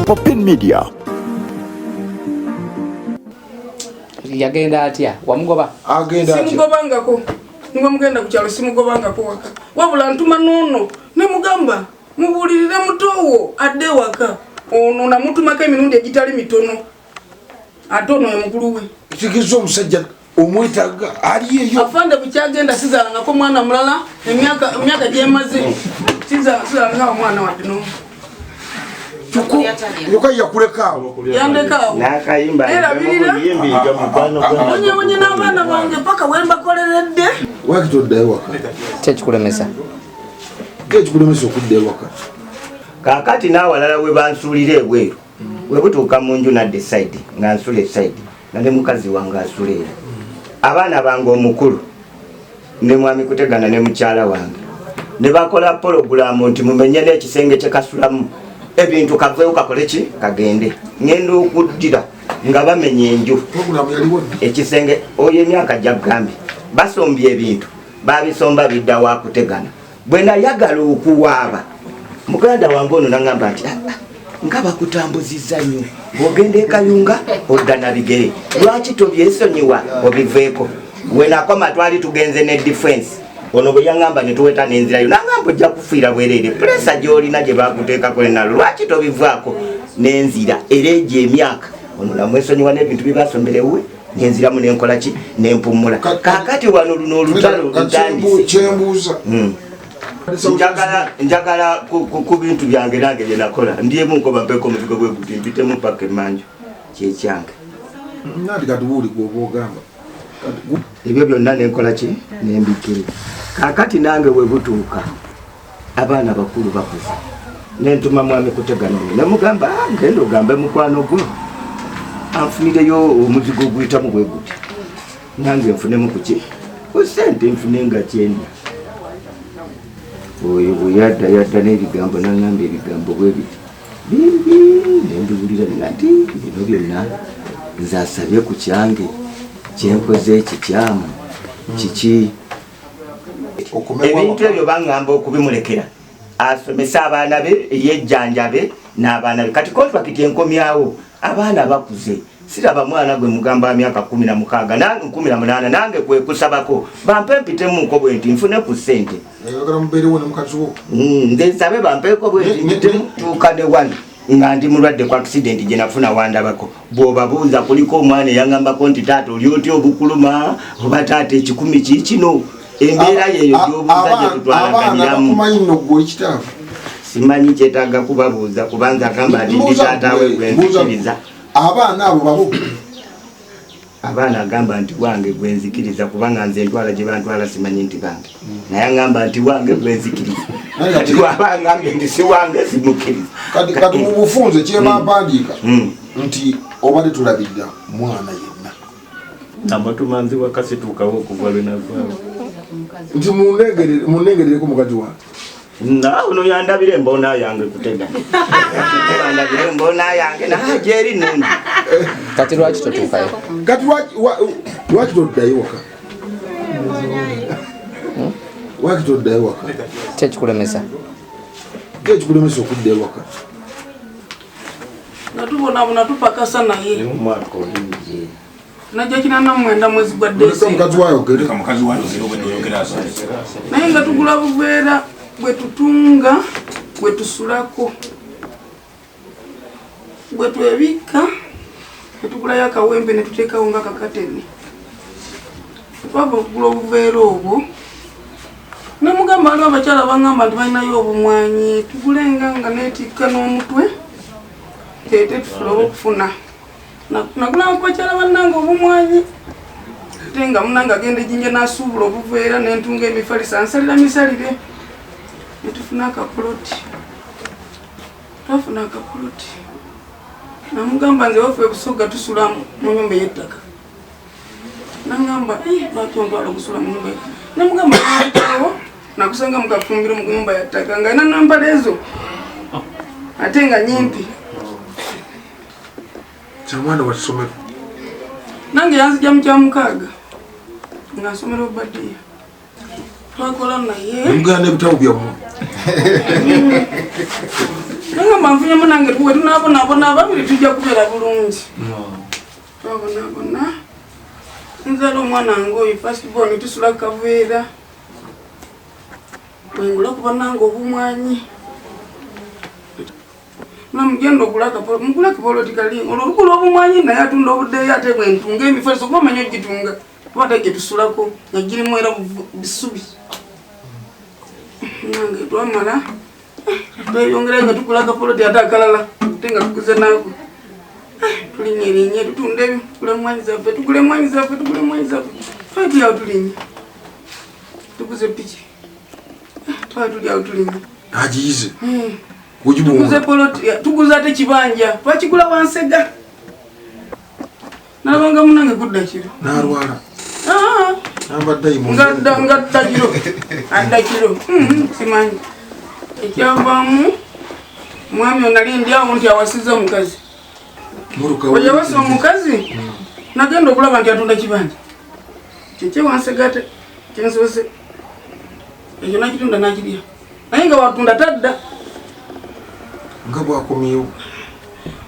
Popin Media. Yagenda atya? Wamugoba? Agenda atya? Simugobangako. Nibwe mugenda ku kyalo simugobangako waka. Wabula ntuma n'ono ne mugamba mubuulirire mutowo adde waka. Ono namutumako emirundi egitali mitono. Ate ono ye mukulu we. Kitegeeza omusajja omwetaaga ali eyo. Afande bukyagenda sizaalangako mwana mulala emyaka gyemaze sizaalangako omwana wadde n'omu. Kyokka yakulekaawo. Yandekaawo. N'akayimba Erabirira. Wonyewonye n'abaana bange paka we mbakoleredde. Lwaki toddayo waka? Ki ekikulemesa? Ki ekikulemesa okudda ewaka? Kaakati n'awalala we bansuulira ebweru we butuuka mu nju nadda esayidi nga nsula esayidi nga ne mukazi wange asula era abaana bange omukulu ne mwami Kutegana ne mukyala wange ne bakola pologulaamu nti mumenye n'ekisenge kye kasulamu ebintu kaveewo kakole ki kagende. Ngenda okuddira nga bamenya enju Pulogulaamu yaliwo ddi? Ekisenge oyo emyaka gyagambye basombye ebintu babisomba bidda wa Kutegana. Bwe nayagala okuwaaba muganda wange ono nangamba nti ah, ah, nga bakutambuzizza nnyo bw'ogenda e Kayunga odda na bigere, lwaki tobyesonyiwa obiveeko? We nakoma twali tugenze ne defense ono bwe yaŋŋamba ne tuweta n'enzirayo nangamba ojja kufiira bwereere pulesa gy'olina gye bakuteekako nalo lwaki tobivaako n'enzira era egyo emyaka ono namwesonyiwa n'ebintu bye basomera ewuwe nenziramu nenkola ki nempummula. Kaakati wano luno olutalo lutandise. Kyembuuza. Njagala ku bintu byange nange bye nakola ndyemu nkoba mpeeko omuzigo bwe guti mpitemu paka emmanju kyekyange. Nandi kati wuuli gwoba ogamba. Ebyo byonna nenkola ki nembikkiriza. Kaakati nange we butuuka abaana bakulu bakuze nentuma mwami Kutegana oyo nemugamba genda ogambe mukwano gwo anfunireyo omuzigo oguyitamu bwe guti nange nfunemu kuki ku ssente nfune nga kyendya. Oyo bwe yadda yadda n'ebigambo nangamba ebigambo bwe biti bingi nembiwulira nina nti bino byonna nze asabye ku kyange kyenkoze ekikyamu kiki. Ebintu ebyo baŋŋamba okubimulekera asomese abaana be yejjanjabe n'abaana be. Kati kontrakiti enkomyawo abaana bakuze siraba mwana gwe mugamba myaka 16 nange 18 nange kwe kusabako bampe mpitemuko bwe nti nfune ku ssente. Nze nsabe bampeeko bwe nti mpitemu tuuka ne wano nga ndi mulwadde ku accident gye nafuna wandabako. Bw'obabuuza kuliko omwana eyaŋŋambako nti taata oli otya obukuluma oba taata ekikumi kiikino embeera yeeyo gy'obuuza gye tutwalaganiramu. Simanyi kyetaaga kubabuuza kubanga agamba nti ndi taata we gwe nzikiriza. Abaana abo babo. Abaana agamba nti wange gwe nzikiriza kubanga nze ntwala gye bantwala simanyi nti bange. Naye agamba nti wange gwe nzikiriza. Kati bw'aba agambye nti si wange simukkiriza. Kati mu bufunze kyemba mpandiika nti obadde tulabirira mwana yenna. Namutuma nzi wakasituukawo okuva lwe navaawo. Nti munengerereko mukazi wange. Ono yandabira embona yange Kutegana. Yandabira embona yange naye gyeri nnungi. Kati lwaki totuukayo? Kati lwaki toddayo waka? Lwaki toddayo waka? Ki ekikulemesa? Ki ekikulemesa okudda ewaka? Natubonabona tupakasa naye. Omwaka oli Najja 89 mwezi gwa Desemba. Mukazi wayo ogere. Mukazi wayo ogere obwedde oyogera asase. Naye nga tugula buveera bwe tutunga bwe tusulako bwe twebikka ne tugulayo akawempe ne tuteekawo nga kakateni. Twava okugula obuveera obwo ne mugamba waliwo abakyala baŋŋamba nti balinayo obumwanyi tugulenga nga neetikka n'omutwe tete tufule okufuna. Nagula ku bakyala bannange obumwanyi ate nga munnange agenda ejjinja n'asuubula obuveera n'entunga emifaliso ansalira misalire ne tufuna akapuloti. Twafuna akapuloti namugamba nze waffe Busoga tusula mu nyumba ey'ettaka. Nangamba lwaki ontwala okusula mu nyumba y'ettaka? Namugamba nabitawo nakusanga mu kafumbiro mu nyumba ya ttaka nga alina nambala ezo ate nga nyimpi. Kyamwana wa ssomero. Nange yanzija mu kyamukaaga nga nsomera Obadiya. Twakola naye. Nemugenda n'ebitabo byammwe. Nangamba nfunyemu nange tuwe tunabonaabona ababiri tujja kubeera bulungi. Twabonaabona. Nzala omwana wange oyo first born tusula kaveera. Bwengula kuba nange obumwanyi. Namugenda ogula akapolo, mugula akapoloti kali olwo olugula obumwanyi naye atunda obuddeeyo ate bwentunga emifaliso kuba omanyi ogitunga kuba ate gye tusulako nga girimu era bisubi. Nange twamala tweyongerayo nga tugula akapoloti ate akalala ate nga tuguze naako. Tulinye linye tutunda ebyo tugula emmwanyi zaffe tugula emmwanyi zaffe tugula emmwanyi zaffe twali tuli awo tulinye tuguze piki twali tuli awo tulinye Agiyize. Tuguze poloti tuguze ate kibanja twakigula wansega nalabanga munange kudda kiro N'alwala. Ah, Namba dayimoni. ngadda ngadda kiro adda kiro simanyi ekyavaamu mwami ono nali ndi awo nti awasiza omukazi. Motoka Bwe yawasa omukazi nagenda okulaba nti atunda kibanja kyekye wansega ate kyensoose ekyo nakitunda nakirya naye nga watunda tadda Nga bwakomyewo.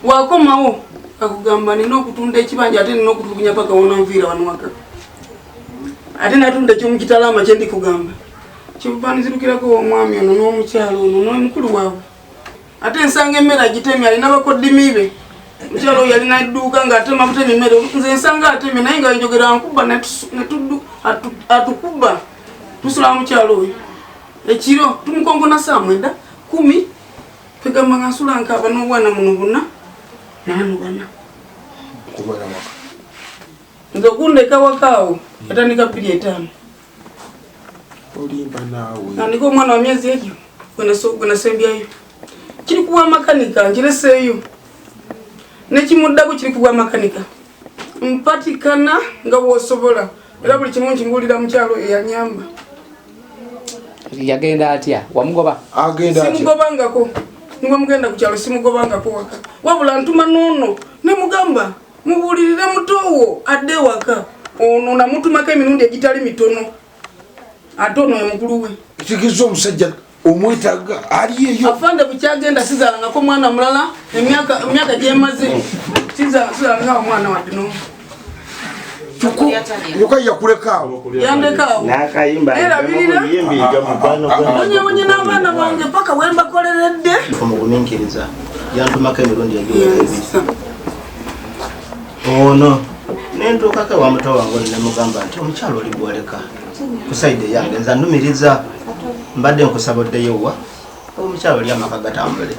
Wakomawo akugamba nina okutunda ekibanja ate nina okutulugunya paka wonanviira wano waka ate natunda ekyomukitalama kyendi kugamba kyebuva nzirukirako omwami ono n'omukyalo ono n'omukulu waabwe ate nsanga emmere agitemye alina bakodimi be omukyalo oyo yalina edduuka ng'atema butemi emmere nze nsanga atemye naye nga njogera nkuba netuddu atukuba tusula mukyalo oyo ekiro tumukonkona saa 9 10 twegamba nga nsula nkaaba n'obwana muno buna nano bana. Kubeera waka. Nze okundeka waka awo yatandika 25. Olimba naawe. Nandika omwana wa myezi egyo gwe nasembyayo kiri ku bwamakanika nkireseeyo nekimuddako kiri ku bwamakanika mpatikana nga bw'osobola era buli kimu nkibuulira mukyalo eyanyamba. Yagenda atya? Wamugoba? Agenda atya? Simugobangako. Nibwe mugenda ku kyalo simugobangako waka wabula ntuma n'ono ne mugamba mubuulirire mutowo adde waka ono namutumako emirundi egitali mitono ate ono ye mukulu we. Kitegeeza omusajja omwetaaga ali eyo. Afande bukyagenda sizaalangako mwana mulala emyaka gyemaze sizaalangako omwana wadde n'omu. Kyokka yakuleka awo. Yandeka awo. N'akayimba Erabirira. muyimbi mukwano gwe. Wonyewonye n'abaana bange paka we mbakoleredde. Omugumiikiriza yantumako emirundi egiwera ebiri. Ono nentuukako ewa muto wange ono nemugamba nti omukyalo oli gwoleka ku sayidi eyange nze annumiriza mbadde nkusaba oddeyo wa omukyalo oli amaka gatambule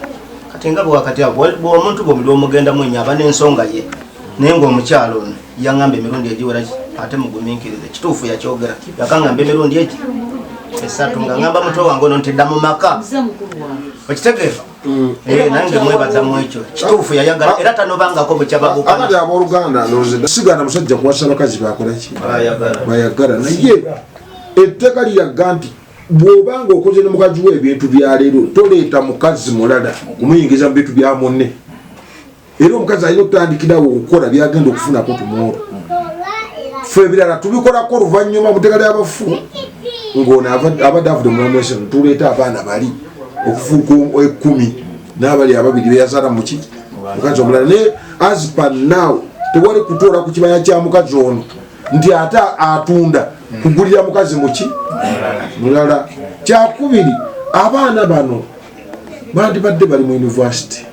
kati nga bwakati awo omuntu bwomuli omugendamu ennyo aba n'ensonga ye naye ng'omukyalo ono yaŋŋamba emirundi egiwera ate mugumiikirize kituufu yakyogera yakangamba emirundi egi esatu nga ŋŋamba muto wange ono nti dda mu maka okitegeera. Nange mwebaza mu ekyo kituufu yayagala era tanobangako bukyababukana. Abali abooluganda ndowooza sigaana musajja kuwasa bakazi bakola ki bayagala naye etteeka liraga nti bw'obanga okoze ne mukazi we ebintu bya leero toleeta mukazi mulala kumuyingiza mu bintu bya munne era omukazi alina okutandikirawo okukola byagenda okufunako tumwolo ffe ebirala tubikolako oluvannyuma mu tteeka ly'abafu ng'ono abadde avudde mu mulamu w'ensi tuleeta abaana bali okufuuka 10 n'abali ababiri beyazaala muki mukazi omulala naye as per now tewali kutuula ku kibaya kya mukazi ono nti ate atunda kugulira mukazi muki mulala. Kyakubiri abaana bano bandibadde bali mu university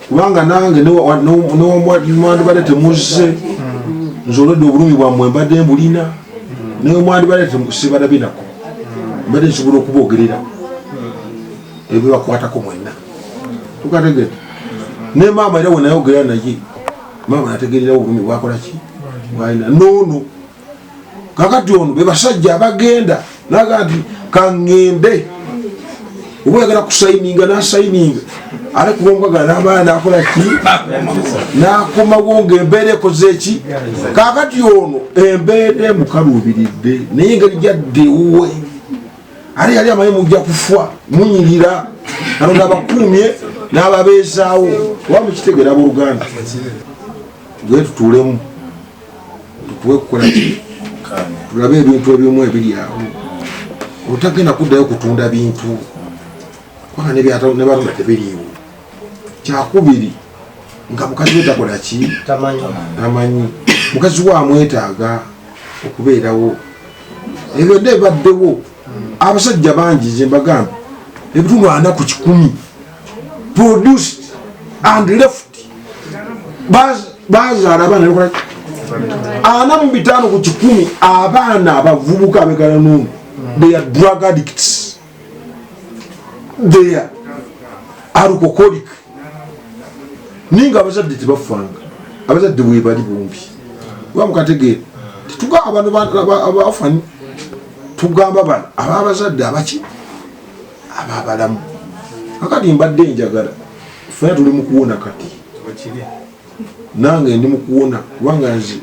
kubanga nange newandibadde temuzze nze olwedde obulumi bwammwe mbadde mbulina naye mwandibadde sibalabinako mbadde nsobola okubogerera ebibakwatako mwenna tukategedde ne maama era wenayogera naye maama nategererawo obulumi bwakola ki bwalina noono kakati ono be basajja abagenda naga nti kaŋŋende oba oyagala kusayininga nasayininga ate kuba omukaga n'abaana nakola ki nakomawo ngaembeera ekoze eki kakati ono embeera emukaluubiridde naye engeri gyadde ewuwe ate yali amanyi mujja kufa munyirira Katonda abakuumye n'ababeezaawo oba mukitegeera abooluganda tugende tutuulemu tutuwe kukola ki tulabe ebintu ebimu ebiri awo. Otagenda kuddayo kutunda bintu kubanga nebyatunda tebiriiwo. Kyakubiri nga mukazi we takola ki, tamanyi mukazi we amwetaaga okubeerawo. Ebyo byonna ebibaddewo, abasajja bangi nze mbagamba ebitundu 40% produced and left. Bazaala abaana nebakola 45% abaana abavubuka abekalanuunu, they are drug addicts, they are alcoholic. Ninga abazadde tebafanga, abazadde webali bombi oba mukategeera. Tetugamba bano abafani, tugamba bano ababazadde abaki ababalamu. Akati mbadde njagala ffena tuli mukuwona kati, nange ndi mukuwona kubanga nze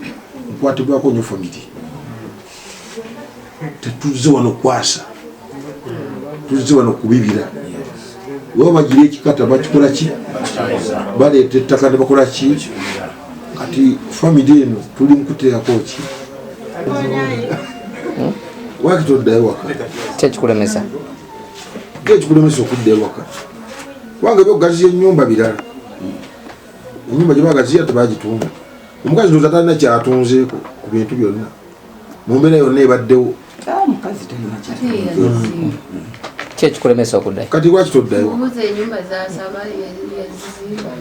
nkwatibwako nnyo family. Tetuzze wano kwasa, tuzze wano kubibira. Oba bagira ekikata bakikola ki, baleeta ettaka ne bakola ki. Kati family eno tuli mukuteekako ki? Waki toddayo waka? Ki ekikulemesa? Ki ekikulemesa okudda ewaka? Kubanga ebyokugaziya ennyumba birala. Ennyumba gye bagaziya tebagitunda. Omukazi ndowooza talina kyatunzeeko ku bintu byonna mu mbeera yonna ebaddewo. Omukazi talina kyatunze. Ki ekikulemesa okuddayo? Kati lwaki toddayo? Obuuza ennyumba zasaba yazizimba.